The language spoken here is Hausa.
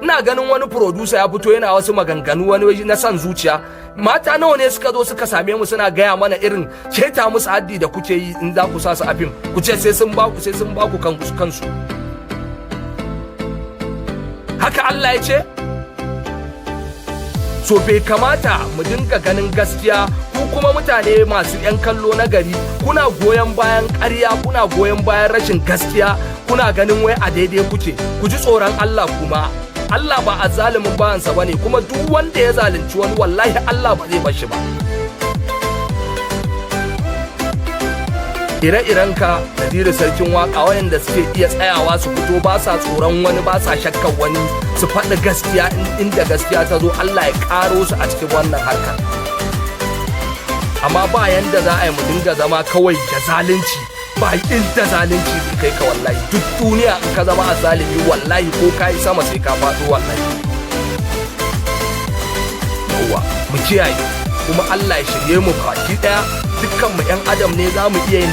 Ina ganin wani producer ya fito yana wasu maganganu, wani na son zuciya. Mata nawa ne suka zo suka same mu suna gaya mana irin keta musu haddi da kuke yi in za ku sa su a fim, ku ce sai sun baku, sai sun baku kansu. Haka Allah ya ce? So bai kamata mu dinga ganin gaskiya, ku kuma mutane masu 'yan kallo na gari, kuna goyon bayan ƙarya, kuna goyon bayan rashin gaskiya, kuna ganin wai a daidai kuke. Ku ji tsoron Allah. Kuma Allah ba a zalimin bawansa bane, kuma duk wanda ya zalunci wani, wallahi Allah ba zai bar shi ba. Ire-irenka, Naziru Sarkin Waka, wayanda suke iya tsayawa su fito, ba sa tsoron wani, ba sa shakkar wani, su faɗi gaskiya inda gaskiya ta zo, Allah ya ƙaro su a cikin wannan harkar. Amma ba yanda za a yi mu dinga zama kawai da zalunci. Ba inda zalunci zai kai ka wallahi. Duk duniya in ka zama azzalimi, wallahi ko ka yi sama sai ka faɗo wallahi. Yawwa, mu kiyaye, kuma Allah ya shirye mu baki ɗaya. Dukkan mu 'yan adam ne, za mu iya yin